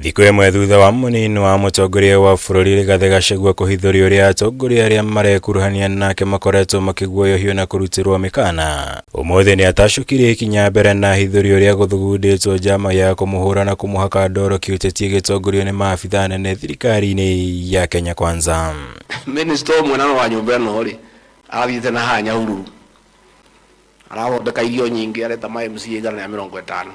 Thikũ ĩmwe thutha wa mũnini wa mũtongoria wa bũrũri Rigathĩ Gachagua kũhithũria ũrĩa atongoria arĩa marekuruhania nake makoretwo makĩguoyohio na kũrutĩrwo mĩkana, ũmũthĩ nĩ atacũkirie ikinya mbere na ahithũria ũrĩa gũthugundĩtwo njama ya kũmũhũra na kũmũhaka ndoro kĩũteti ĩgĩtongorio nĩ maabithaa anene thirikari-inĩ ya Kenya Kwanza. Minister ũmwe na wa nyũmba ĩno rĩ, arathiĩte na haha Nyahururu, arathondeka irio nyingĩ, areta ma MCA 150.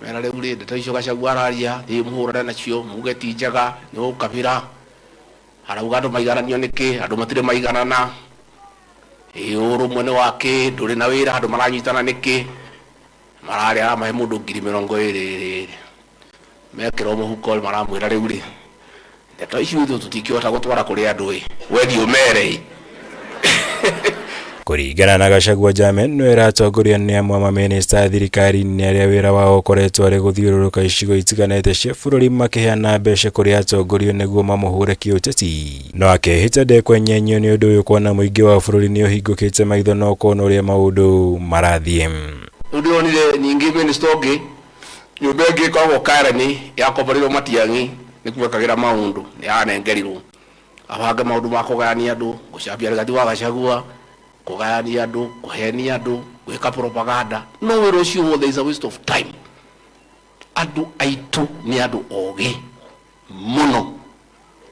Mera rĩu rĩ, ndeto icio Gachagua araria, thiĩ mũhũrane nacio, muge ti njega, nĩ ũkabira. Arauga andũ maigananio nĩkĩ, andũ matirĩ maiganana. Ĩ ũrũmwe nĩ wa kĩ, ndũrĩ na wĩra, andũ maranyitana nĩkĩ. Mararĩa aramahe mũndũ 20,000 ĩrĩ. Mekĩrwo mũhuko maramwĩra rĩu rĩ, ndeto icio ithuĩ tũtingĩhota gũtwara kũrĩ andũ ĩ, we thiĩ ũmere ĩ. Kũringana na Gachagua, njama ĩno ĩratongorio nĩ amwe a mamĩnĩsta a thirikari-inĩ arĩa wĩra wao ũkoretwo arĩ gũthiũrũrũka icigo itiganĩte cia bũrũri makĩheana mbeca kũrĩ atongoria nĩguo mamũhũre kĩũteti. No akehĩta ndekwenyenyio nĩ ũndũ ũyũ kuona mũingĩ wa bũrũri nĩ ũhingũkĩte maitho na ũkona ũrĩa maũndũ marathiĩ. Rĩu ndĩronire ningĩ minister ũngĩ nyũmba ĩngĩ ĩkoragwo Karen yakomboreirwo Matiang'i nĩkuo ekagĩra maũndũ nĩ yanengerirwo abange maũndũ ma kũgayania andũ, gũcambia Rigathi wa Gachagua, kũgayania andũ, kũhenia andũ, gwĩka propaganda. No wĩra ũcio wothe is a waste of time. Andũ aitũ nĩ andũ ogĩ mũno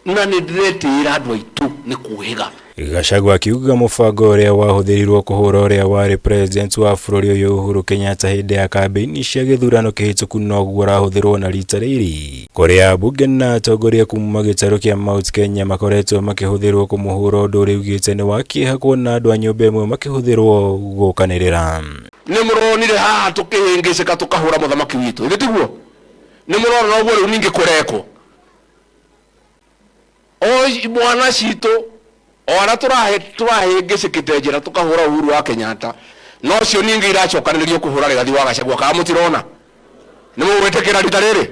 na nĩ ndĩretĩĩra andũ aitũ nĩ kũhĩga. Gachagua akiuga mũbango ũrĩa wahũthĩrirwo kũhũra ũrĩa warĩ president wa bũrũri ũyũ Uhuru Kenyatta hĩndĩ ya kambĩini cia gĩthurano kĩhĩtũku noguo ũrahũthĩrwo na rita rĩrĩ, kũrĩa ambunge na atongoria kuma gĩtarũ kĩa Mount Kenya makoretwo makĩhũthĩrwo kũmũhũra, ũndũ ũrĩa augĩte nĩ wa kĩeha kuona andũ a nyũmba ĩmwe makĩhũthĩrwo gũkanĩrĩra. Nĩ mũronire haha tũkĩhĩngĩcĩka tũkahũra mũthamaki witũ, ithĩ tiguo? Nĩ mũrona noguo rĩu ningĩ kũrekwo o mwana citũ o arĩa tũrahĩngĩcĩkĩte njĩra tũkahũra Uhuru wa Kenyatta, no cio ningĩ iracokanĩrĩrio kũhũra Rigathi wa Gachagua. Kana mũtirona? Nĩ mũgwĩtĩkĩra rita rĩrĩ?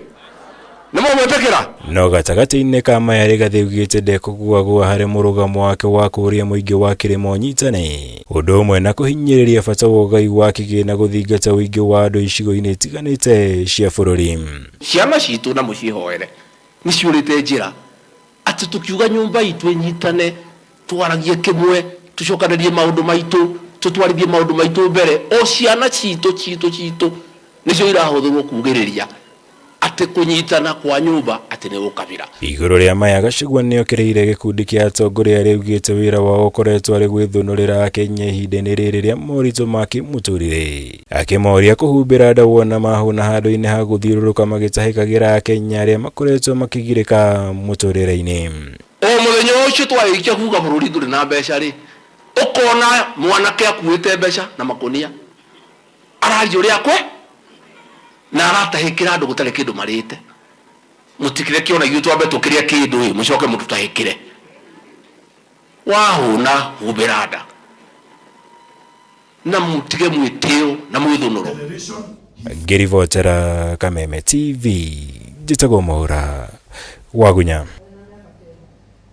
Nĩ mũgwĩtĩkĩra? No gatagatĩ-inĩ ka maya, Rigathi augĩte ndekũgũagũa harĩ mũrũgamo wake wa kũũria mũingĩ wa kĩrĩma ũnyitane, ũndũ ũmwe na kũhinyĩrĩria bata wa ũgai wa kĩgĩna gũthingata ũingĩ wa andũ icigo-inĩ itiganĩte cia bũrũri. Ciana citũ na mũcihoere nĩ ciũrĩte njĩra atĩ tũkiuga nyũmba itũ ĩnyitane, twaragie kĩmwe, tũcokanĩrie maũndũ maitũ, tũtwarithie maũndũ maitũ mbere, o ciana citũ citũ citũ nĩcio irahũthĩrwo kugĩrĩria atĩ kũnyitana kwa nyũmba atĩ nĩ ũkabira. Igũrũ rĩa maya, Gachagua nĩokĩrĩire gĩkundi kĩa atongoria arĩa augĩte wĩra wao ũkoretwo arĩ gwĩthũnũrĩra Akenya ihinda-inĩ rĩrĩ rĩa moritũ ma kĩmũtũrĩre, akĩmoria kũhumbĩra nda wona mahũna handũ-inĩ ha gũthiũrũrũka magĩtahĩkagĩra Akenya arĩa makoretwo makĩgirĩka mũtũrĩre-inĩ. O mũthenya ũcio twarĩkia kuga bũrũri ndũrĩ na mbeca rĩ, ũkona mwanake akuĩte mbeca na makũnia araria ũrĩa kwe na aratahĩkĩra andũ gũtarĩ kĩndũ marĩte. Mũtikire kĩona ithuĩ twambe tũkĩrĩa kĩndũ ĩ, mũcoke mũtũtahĩkĩre. Wahũna humbĩra nda na mũtige mwĩtĩo na mwĩthũnũro. Ngĩribotera Kameme TV, njĩtagwo Mwaura Wagunya.